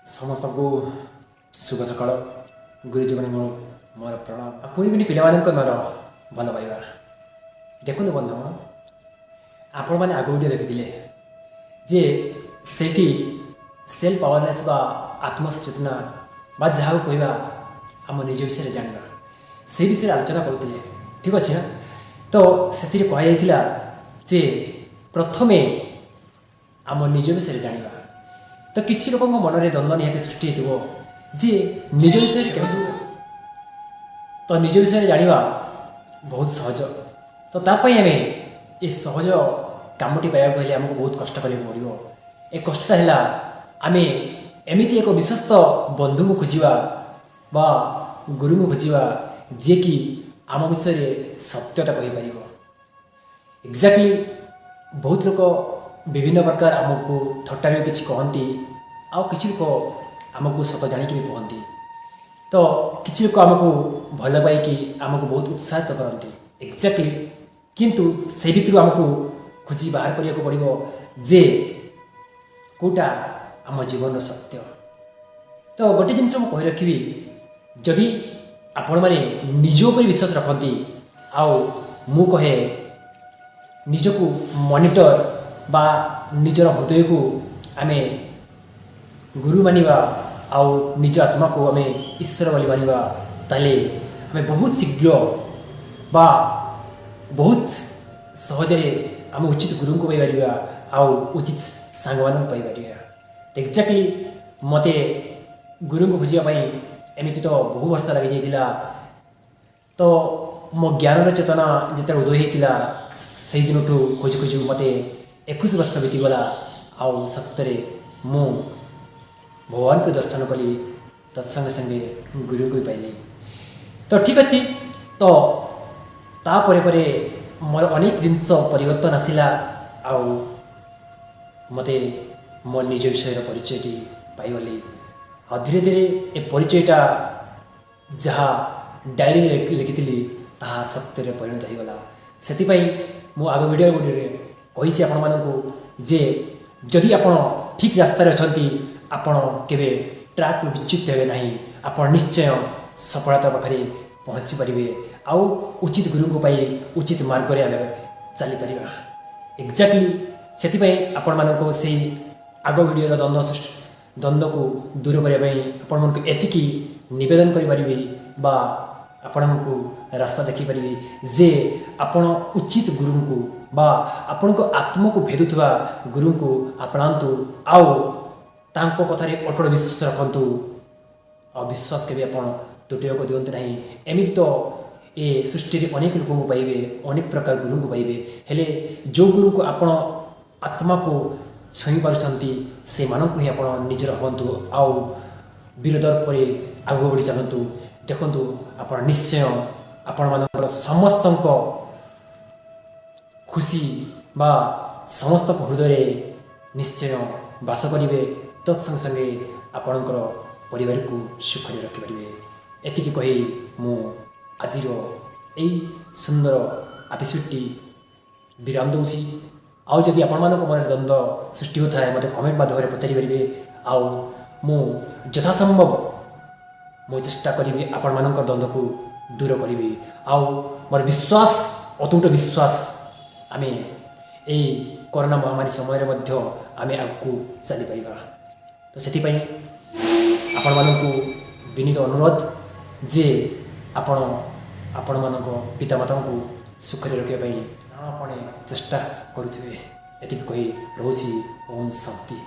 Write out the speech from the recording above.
ସମସ୍ତଙ୍କୁ ଶୁଭ ସକାଳ। ଗୁରୁଜୀବନ ମୋର ପ୍ରଣାମ ଆଉ କୁନି କୁନି ପିଲାମାନଙ୍କ ମୋର ଭଲ ପାଇବା। ଦେଖନ୍ତୁ ବନ୍ଧୁଗଣ, ଆପଣମାନେ ଆଗ ଭିଡ଼ିଓ ଦେଖିଥିଲେ ଯେ ସେଇଠି ସେଲ୍ଫ ଆୱାରନେସ୍ ବା ଆତ୍ମସଚେତନା ବା ଯାହାକୁ କହିବା ଆମ ନିଜ ବିଷୟରେ ଜାଣିବା, ସେଇ ବିଷୟରେ ଆଲୋଚନା କରୁଥିଲେ। ଠିକ୍ ଅଛି ନା? ତ ସେଥିରେ କୁହାଯାଇଥିଲା ଯେ ପ୍ରଥମେ ଆମ ନିଜ ବିଷୟରେ ଜାଣିବା। ତ କିଛି ଲୋକଙ୍କ ମନରେ ଦ୍ୱନ୍ଦ୍ୱ ନିହାତି ସୃଷ୍ଟି ହେଇଥିବ ଯେ ନିଜ ବିଷୟରେ କେମିତି? ତ ନିଜ ବିଷୟରେ ଜାଣିବା ବହୁତ ସହଜ। ତ ତା ପାଇଁ ଆମେ ଏ ସହଜ କାମଟି ପାଇବାକୁ ହେଲେ ଆମକୁ ବହୁତ କଷ୍ଟ କରିବାକୁ ପଡ଼ିବ। ଏ କଷ୍ଟଟା ହେଲା, ଆମେ ଏମିତି ଏକ ବିଶ୍ୱସ୍ତ ବନ୍ଧୁଙ୍କୁ ଖୋଜିବା ବା ଗୁରୁଙ୍କୁ ଖୋଜିବା, ଯିଏକି ଆମ ବିଷୟରେ ସତ୍ୟତା କହିପାରିବ। ଏକ୍ଜାକ୍ଟଲି, ବହୁତ ଲୋକ ବିଭିନ୍ନ ପ୍ରକାର ଆମକୁ ଥଟ୍ଟାରେ ବି କିଛି କହନ୍ତି, ଆଉ କିଛି ଲୋକ ଆମକୁ ସତ ଜାଣିକି ବି କୁହନ୍ତି। ତ କିଛି ଲୋକ ଆମକୁ ଭଲ ପାଇକି ଆମକୁ ବହୁତ ଉତ୍ସାହିତ କରନ୍ତି। ଏକ୍ଜାକ୍ଟଲି, କିନ୍ତୁ ସେ ଭିତରୁ ଆମକୁ ଖୋଜି ବାହାର କରିବାକୁ ପଡ଼ିବ ଯେ କେଉଁଟା ଆମ ଜୀବନର ସତ୍ୟ। ତ ଗୋଟେ ଜିନିଷ ମୁଁ କହି ରଖିବି, ଯଦି ଆପଣମାନେ ନିଜ ଉପରେ ବିଶ୍ୱାସ ରଖନ୍ତି, ଆଉ ମୁଁ କହେ ନିଜକୁ ମନିଟର ବା ନିଜର ହୃଦୟକୁ ଆମେ ଗୁରୁ ମାନିବା ଆଉ ନିଜ ଆତ୍ମାକୁ ଆମେ ଈଶ୍ୱର ବୋଲି ମାନିବା, ତାହେଲେ ଆମେ ବହୁତ ଶୀଘ୍ର ବା ବହୁତ ସହଜରେ ଆମେ ଉଚିତ ଗୁରୁଙ୍କୁ ପାଇପାରିବା ଆଉ ଉଚିତ ସାଙ୍ଗମାନଙ୍କୁ ପାଇପାରିବା। ଏକ୍ଜାକ୍ଟଲି, ମୋତେ ଗୁରୁଙ୍କୁ ଖୋଜିବା ପାଇଁ ଏମିତି ତ ବହୁ ବର୍ଷ ଲାଗିଯାଇଥିଲା। ତ ମୋ ଜ୍ଞାନର ଚେତନା ଯେତେବେଳେ ଉଦୟ ହେଇଥିଲା, ସେଇଦିନଠୁ ଖୋଜୁ ଖୋଜୁ ମୋତେ 21 ବର୍ଷ ବିତିଗଲା। ଆଉ ସତରେ ମୁଁ ଭଗବାନଙ୍କୁ ଦର୍ଶନ କଲି, ତତ୍ସଙ୍ଗେ ସଙ୍ଗେ ଗୁରୁଙ୍କୁ ବି ପାଇଲି। ତ ଠିକ୍ ଅଛି, ତ ତାପରେ ପରେ ମୋର ଅନେକ ଜିନିଷ ପରିବର୍ତ୍ତନ ଆସିଲା ଆଉ ମୋତେ ମୋ ନିଜ ବିଷୟର ପରିଚୟଟି ପାଇଗଲି। ଆଉ ଧୀରେ ଧୀରେ ଏ ପରିଚୟଟା ଯାହା ଡାଏରୀରେ ଲେଖିଥିଲି, ତାହା ସତ୍ୟରେ ପରିଣତ ହୋଇଗଲା। ସେଥିପାଇଁ ମୁଁ ଆଗ ଭିଡ଼ିଓ ଗୁଡ଼ିକରେ କହିଛି ଆପଣମାନଙ୍କୁ ଯେ ଯଦି ଆପଣ ଠିକ୍ ରାସ୍ତାରେ ଅଛନ୍ତି, ଆପଣ କେବେ ଟ୍ରାକ୍ରୁ ବିଚ୍ୟୁତ ହେବେ ନାହିଁ। ଆପଣ ନିଶ୍ଚୟ ସଫଳତା ପାଖରେ ପହଞ୍ଚି ପାରିବେ ଆଉ ଉଚିତ ଗୁରୁଙ୍କୁ ପାଇ ଉଚିତ ମାର୍ଗରେ ଆମେ ଚାଲିପାରିବା। ଏକ୍ଜାକ୍ଟଲି, ସେଥିପାଇଁ ଆପଣମାନଙ୍କୁ ସେଇ ଆଗ ଭିଡ଼ିଓର ଦ୍ୱନ୍ଦ୍ୱକୁ ଦୂର କରିବା ପାଇଁ ଆପଣମାନଙ୍କୁ ଏତିକି ନିବେଦନ କରିପାରିବି ବା ଆପଣଙ୍କୁ ରାସ୍ତା ଦେଖିପାରିବି ଯେ ଆପଣ ଉଚିତ ଗୁରୁଙ୍କୁ ବା ଆପଣଙ୍କ ଆତ୍ମକୁ ଭେଦୁଥିବା ଗୁରୁଙ୍କୁ ଆପଣାନ୍ତୁ ଆଉ ତାଙ୍କ କଥାରେ ଅଟଳ ବିଶ୍ୱାସ ରଖନ୍ତୁ ଆଉ ବିଶ୍ୱାସ କେବେ ଆପଣ ତୁଟିବାକୁ ଦିଅନ୍ତୁ ନାହିଁ। ଏମିତି ତ ଏ ସୃଷ୍ଟିରେ ଅନେକ ଲୋକଙ୍କୁ ପାଇବେ, ଅନେକ ପ୍ରକାର ଗୁରୁଙ୍କୁ ପାଇବେ, ହେଲେ ଯେଉଁ ଗୁରୁଙ୍କୁ ଆପଣ ଆତ୍ମାକୁ ଛୁଇଁ ପାରୁଛନ୍ତି, ସେମାନଙ୍କୁ ହିଁ ଆପଣ ନିଜର ହୁଅନ୍ତୁ ଆଉ ବୀରଦର୍ପରେ ଆଗକୁ ବଢ଼ି ଚାଲନ୍ତୁ। ଦେଖନ୍ତୁ, ଆପଣ ନିଶ୍ଚୟ ଆପଣମାନଙ୍କର ସମସ୍ତଙ୍କ ଖୁସି ବା ସମସ୍ତଙ୍କ ହୃଦୟରେ ନିଶ୍ଚୟ ବାସ କରିବେ, ତତ୍ସଙ୍ଗେ ସଙ୍ଗେ ଆପଣଙ୍କର ପରିବାରକୁ ସୁଖରେ ରଖିପାରିବେ। ଏତିକି କହି ମୁଁ ଆଜିର ଏଇ ସୁନ୍ଦର ଏପିସୋଡ଼ଟି ବିରାମ ଦେଉଛି। ଆଉ ଯଦି ଆପଣମାନଙ୍କ ମନରେ ଦ୍ୱନ୍ଦ୍ୱ ସୃଷ୍ଟି ହେଉଥାଏ, ମୋତେ କମେଣ୍ଟ ମାଧ୍ୟମରେ ପଚାରିପାରିବେ ଆଉ ମୁଁ ଯଥାସମ୍ଭବ ମୁଁ ଚେଷ୍ଟା କରିବି ଆପଣମାନଙ୍କ ଦ୍ୱନ୍ଦ୍ୱକୁ ଦୂର କରିବି। ଆଉ ମୋର ବିଶ୍ୱାସ, ଅତୁଟ ବିଶ୍ୱାସ, ଆମେ ଏଇ କରୋନା ମହାମାରୀ ସମୟରେ ମଧ୍ୟ ଆମେ ଆଗକୁ ଚାଲିପାରିବା। ତ ସେଥିପାଇଁ ଆପଣମାନଙ୍କୁ ବିନୀତ ଅନୁରୋଧ ଯେ ଆପଣ ଆପଣମାନଙ୍କ ପିତାମାତାଙ୍କୁ ସୁଖରେ ରଖିବା ପାଇଁ ପ୍ରାଣପଣେ ଚେଷ୍ଟା କରୁଥିବେ। ଏତିକି କହି ରହୁଛି। ଓମ୍ ଶାନ୍ତି।